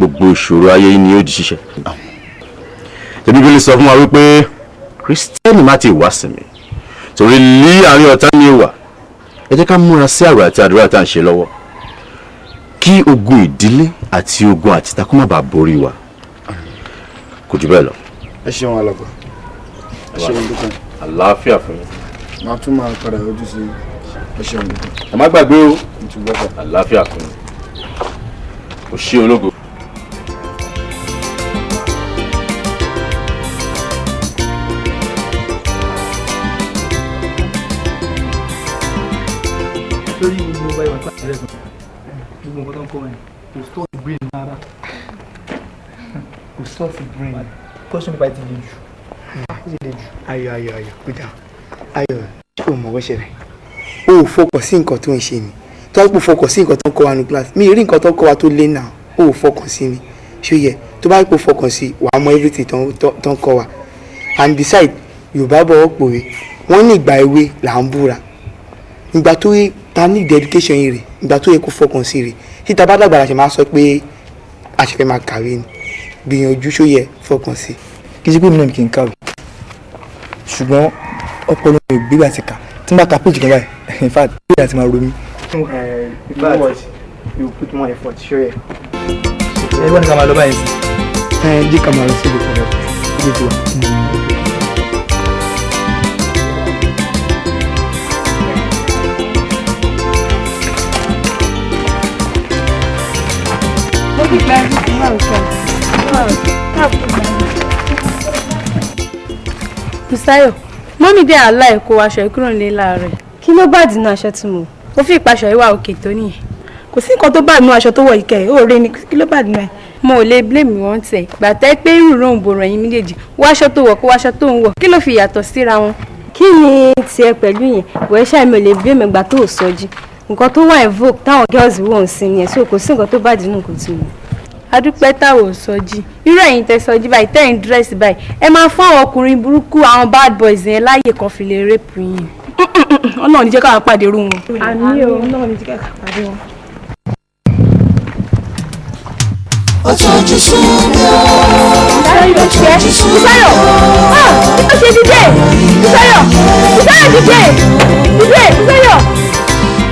Gbogbo ìṣòro ayé ni yóò di ṣíṣe. Bíbélì sọ fún wa wípé Kristẹni má ti wá sinmi torí ní àárín ọ̀tá ni ó wà. Ẹ jẹ́ ká múra sí àwẹ̀ àti àdúrà tá à ń ṣe lọ́wọ́ kí ogun ìdílé àti ogun àtìta kó má bàa borí wa. Kò jù bẹ́ẹ̀ lọ. Ẹ ṣeun alàgbà, ẹ ṣeun dúpẹ́. Àlàáfíà fún yín. Màá tún máa padà yọjú sí. Ẹ ṣeun dúpẹ́. Ẹ má gbàgbé o. Àlàáfíà fún yín. O ṣé ológo. Lórí gbogbo báyìí wà pàdé rẹ̀ gbogbo nǹkan tó ń kọ́ ẹ̀ kò stop brain rárá, kò stop brain. Question paper ti le jù, ó ti le jù. Ayọ̀ ayọ̀ ayọ̀ kódà ayọ̀, ṣé o mọ̀ bó ṣẹlẹ̀? O ò fọkàn sí nǹkan tó ń ṣe ni. Tó bá fọkàn sí nǹkan tó ń kọ́ wa ní class, mi ì rí nǹkan tó ń kọ́ wa tó lé náà. O ò fọkàn sí ni, ṣó yẹ? Tó bá kò fọkàn sí, wàá mọ everything tó ń kọ́ wa. And beside, Yorùbá bọ̀ ọ́ pòwe, wọ́n ní ìgbà èwe là ń búra. Ìgbà tó yẹ ta ní dedication yìí rè, ìgbà tó yẹ kó fọkàn sí rè. Títa bá dàgbà la ṣe máa sọ pé a ṣe fẹ́ máa kàwé ni. Gbìyànjú, ṣó yẹ, fọkàn sí. Kì í ṣe pé mi náà kì í kàwé, ṣùgbọ́n ọpọlọ mi ò gbégbà ti kà. Tí n bá ka péjì kan báyìí, in fact, bí àti máa ro mí. You know what? You put more effort, ṣó yẹ. Ẹ wọ́n ní ká máa lọ báyìí sí. Ẹ jí ká máa lọ síbi kan lọ síbi tó wà. Bùsáyọ̀, mọ́mí dé àlá ẹ̀ kó aṣọ ìkúrò nílé láàárọ̀. Kí ló bá dínà aṣọ tí mo? Ó fi ìpaṣọ ìwà òkè tó nìyẹn. Kò sí nǹkan tó bá nínú aṣọ tó wọ̀ ìkẹ́ ẹ̀, ó rẹ ni, kí ló bá dínà ẹ̀? Mo ò lè blame wọn tẹ̀. Gbàtẹ́ pé ìrù ń borò ẹ̀yin méjèèjì, wáṣọ tó wọ̀ kó wáṣọ tó ń wọ̀, kí ló fi yàtọ̀ síra wọn? Kí ni tiẹ̀ pẹ̀lú yẹn? Wẹ́ẹ́ ṣáà mi ò lè blame ìgbà tó sọjí. Nǹkan tó wà in vogue táwọn girls wọ̀ ń sin ni ẹ̀, so kò sí nǹkan tó bá dínú kò tí mo. Adúpẹ́ táwọn ò sọjí. Irú ẹ̀yin tẹ́ sọjí báyìí, tẹ́ ń dírẹ́sì báyìí, ẹ máa fún àwọn ọkùnrin burúkú, àwọn bad boys yẹn láàyè kan fi lè rape yín. Ọlọ́run ní jẹ́ káwọn pàdé irú wọn. Àmín o, Ọlọ́run ní jẹ́ káwọn pàdé wọn. Ó tójú sú mi o. Ó tójú sú mi o. Bùsáyọ̀, ó ṣe dídé. Bùsáyọ̀, Bùsáyọ̀ dídé. Dídé, Bùsáyọ̀.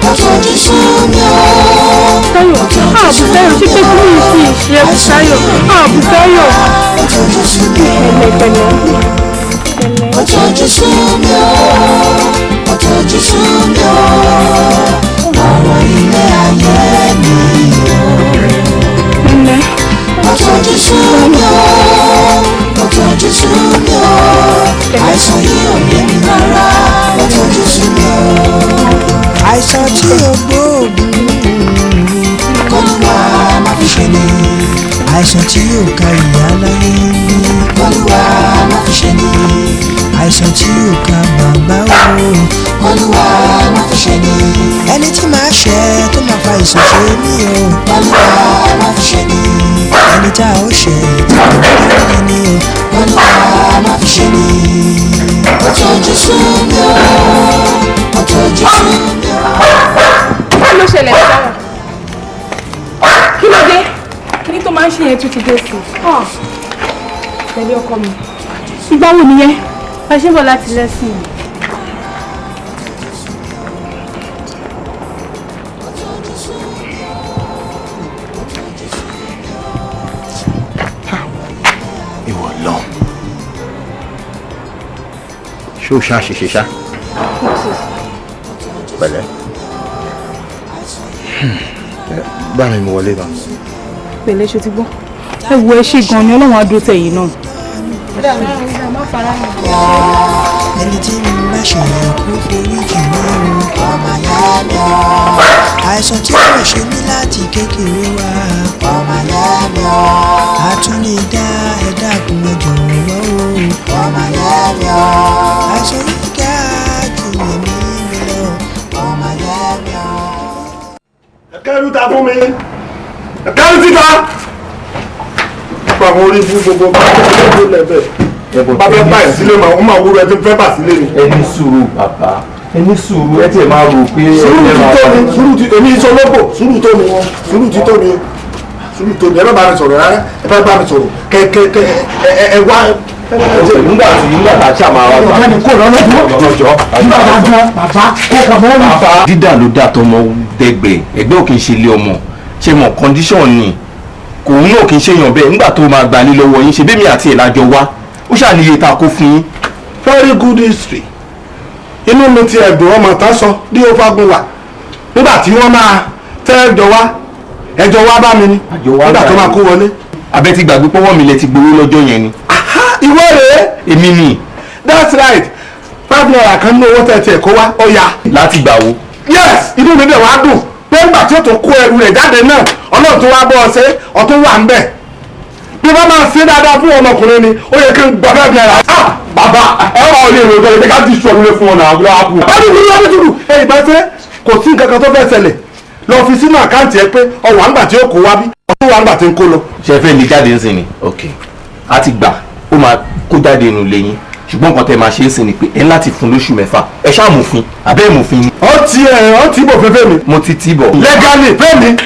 Ó tójú sú mi o. Bùsáyọ̀, ah Bùsáyọ̀, ṣé pé kí ni ìṣe ìṣe Bùsáyọ̀? Ah Bùsáyọ̀. Ó tójú sú mi o. Pẹ̀lẹ́ pẹ̀lẹ́. Ó tójú sú mi o. Ó tójú sú mi o. Ọ̀rọ̀ ilé ayé mi o. Ó tójú sú mi o. Ó tójú sú mi o. Àìsàn yìí ò yé mi rárá. Ó tójú sú mi o. Àìsàn tí ò gbóògùn kọ́lùwà má fi ṣe ni. Àìsàn tí ò ka ìyá láyé kọ́lùwà má fi ṣe ni. Àìsàn tí ò ka bàbá o kọ́lùwà má fi ṣe ni. Ẹni tí màá ṣe tó máa fa àìsàn ṣe mí o kọ́lùwà má fi ṣe ni. Ẹni tá a ó ṣe tí kò ní ní o kọ́lùwà má fi ṣe ni. Ó tójú sú mi o, ó tójú sú mi o. Kí ló ṣẹlẹ̀ sára? Kí ló dé? Kí ni tó máa ń ṣe yẹn tún ti dé sí? Pẹ̀lú ọkọ mi. Ìgbà wo nìyẹn? A ṣe ń bọ̀ láti lẹ́sìn. Ìwọ lọ. Ṣé o ṣáà ṣe ṣá? Pẹ̀lẹ́. Bá mi mú wọlé bá. Pẹ̀lẹ́, ṣe ti gbọ́. Ẹ wo, ẹ ṣe gan-an ni, Ọlọ́run á dúró tẹ̀yìn náà. Ẹni tí mo bá ṣe kó forí jì mí o. Ọmọ ìyá mi o. Àìsàn tí kò ṣe mí láti kékeré wá. Ọmọ ìyá mi o. Àtúndá ẹ̀dá kún ẹ jọ̀wọ́ o. Ọmọ ìyá mi o. Àìsàn yìí ga ju ẹ̀mí mi lọ. Ọmọ ìyá mi o. Ẹ̀kẹ́rù ta fún mi, ẹ̀kẹ́rù títa. Nípa àwọn orí fún gbogbo bá tó lẹ́bẹ̀ẹ́ bá fẹ́ báyìí sílé máa ń máa wúro ẹ tí ń fẹ́ bà sílé ni. Ẹ ní sùúrù bàbá, ẹ ní sùúrù, ẹ tiẹ̀ máa rò pé. Sùúrù ti tó mi, sùúrù ti èmi sọ lọ́pọ̀, sùúrù tó mi, sùúrù ti tó mi, Sùúrù tó mi, ẹ bá bá mi sọ̀rọ̀ rárá, ẹ bá bá mi sọ̀rọ̀ kẹ́kẹ́ ẹ wá. Nígbà tí nígbà tá a ṣáà máa wá gbà. Ọ̀gá ni kò lọ́nà lọ́jọ́. Nígbà tá a gbọ́ bàbá kó kàn mọ́ mi. Dídà ló dà tọmọ dẹgbẹ, ẹgbẹ́ ò kì í ṣe ilé ọmọ. Ṣé mọ̀ condition ni? Kò ń náà kì í ṣèyàn bẹ́ẹ̀ nígbà tó máa gbà ní lọ́wọ́ yín ṣe bẹ́ẹ̀ mi àti ìlàjọ wá. Ó ṣàníye ta kó fún yín. Very good history. Inú mi ti ẹ̀dùn ọmọ tán sọ ní ó fagun wà. Nígbà tí wọ́n máa tẹ́ ẹjọ́ wá, ẹjọ́ wá bá mi ni. Nígbà tó máa kó wọlé. Abẹ́ ti gbàgbé pọ́wọ́ mi lẹ ti gbowó lọ́jọ́ yẹn ni. Ìwọ rèé. Èmi ni. That's right. 5 naira kan ní owó tẹ̀tẹ̀ kó wá, ó yá. Láti gbà wo. Yes, inú mi dẹ̀ wá dùn pé nígbà tí ó tó kó ẹrù rẹ̀ jáde náà, Ọlọ́run tó wá bọ́ ọ ṣe, ọtún wà ń bẹ̀. Bí wọ́n máa ṣe dáadáa fún ọmọkùnrin ni, ó yẹ kí n gbà 5 naira. Ah, bàbá, ẹ wà ó lè rò ó ká ti sọ orílẹ̀ fún ọ náà, àbúrò àpò. Báwo ni wọ́n ti dùn? Ẹ ìgbà ṣe kò sí nǹkan kan tó fẹ́ ṣẹlẹ̀. Lọ fi sínú àkáǹtì ẹ pé ọwọ́ àǹgbà tí ó kó wá bí, ọtún wà àǹgbà tí ń kó lọ. Ṣé fẹ́ lè jáde ń sìn ni? Ok. A ti gbà, ó máa kó jáde inú ilé yín. Ṣùgbọ́n nǹkan tẹ́ máa ṣe é sìn ni pé ẹ láti fún lóṣù mẹ́fà. Ẹ ṣáà mòfin, àbẹ́ ìmòfin ni. Ó ti ẹ̀ ó ti bò fẹ́fẹ́ mi. Mo ti ti bọ̀. Lẹ́gàlì fẹ́mi,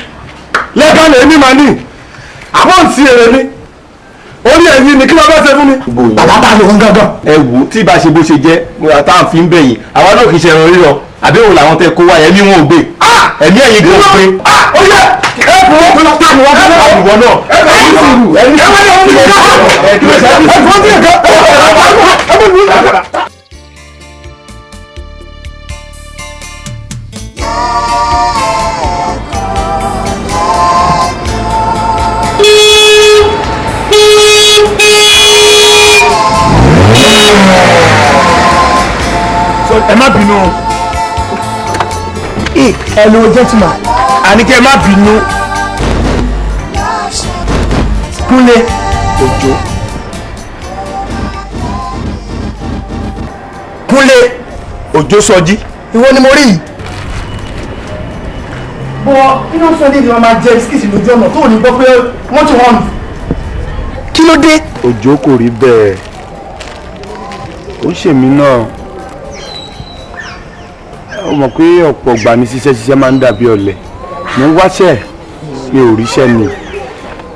lẹ́gàlì èmi máa ní. Àbọ̀ ń ti èrè ni. Orí ẹ̀yìn ni kí ló bá ṣe fún mi. Bàbá bá lòun gangan. Ẹ wò tí ìbá ṣe bó ṣe jẹ́ tá à ń fi ń bẹ̀yìn. Àwa náà kì í ṣe ẹran rírọ. Àbí òun làwọn tẹ kó wá ẹ̀mí wọn ò gbé. Ẹ̀mí ẹ̀yìn gan ò gbé. Ó yẹ ẹ bò ó kọ́ tá àwọn ọmọ náà. Ìwọ náà. Ẹ bẹ̀ ẹ́ sùúrù. Ẹ Ẹ má bínú. Hello gentleman. Àní kẹ́ ẹ má bínú. Kúnlé. Òjó. Kúnlé Òjó Sọjí. Ìwọ ni mo rí yìí. Bọ̀ inú Sunday ni wọ́n máa jẹ bisikíìtì lójú ọ̀nà tó ò ní gbọ́ pé wọ́n ti wọ́n. Kí ló dé? Òjó kò rí bẹ́ẹ̀. Ó ń ṣèmi náà. Ó mọ̀ pé ọ̀pọ̀ ìgbà ní ṣiṣẹ́ ṣiṣẹ́ máa ń dàbí ọ̀lẹ. Mo ń wáṣẹ́ mi ò ríṣẹ́ ni.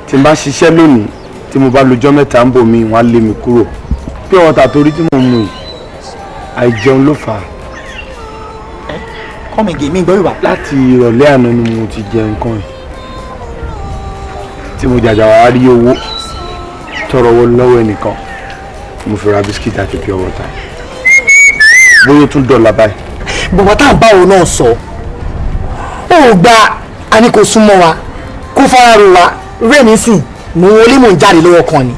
Tí n bá ṣiṣẹ́ lónìí tí mo bá lọ́jọ́ mẹ́ta ń bò mí wọ́n á lé mi kúrò. Pure water torí tí mo mu yìí àìjẹun ló fà á. Come again, mi gbọ́ Yorùbá. Láti ìrọ̀lẹ́ àná ni mo ti jẹ nǹkan yìí. Tí mo jàjà wá rí owó tọrọ owó lọ́wọ́ ẹnìkan mo fi ra bisikíìtì àti pure water. Bóyá ó tún dọ̀là báyìí. Bọ̀bọ̀ tá à ń bá òun náà sọ, ó gba a ní kó súnmọ́ wa kó fara ro wa rẹ̀ nísìn mò ń wọlé mò ń jáde lọ́wọ́ kan ni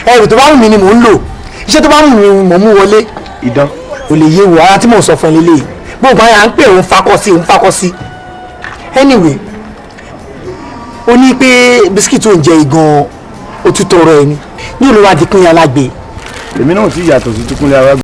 ẹrù tó bá wù mí ni mò ń lò iṣẹ́ tó bá wù mí mò ń mú wọlé. Idán. Ò lè yé wo ara tí mò ń sọ fún ẹ lélẹ́yìí gbogbo àyà ń pè òun fakọ sí òun fakọ sí. Anyway, ó ní pé bisikíìtì tó ń jẹ igan ó tún tọrọ ẹ ní ní olùwádìí Kúnlé Alágbe. Èmi náà ti yàtọ̀ sí Kúnlé Alágbe.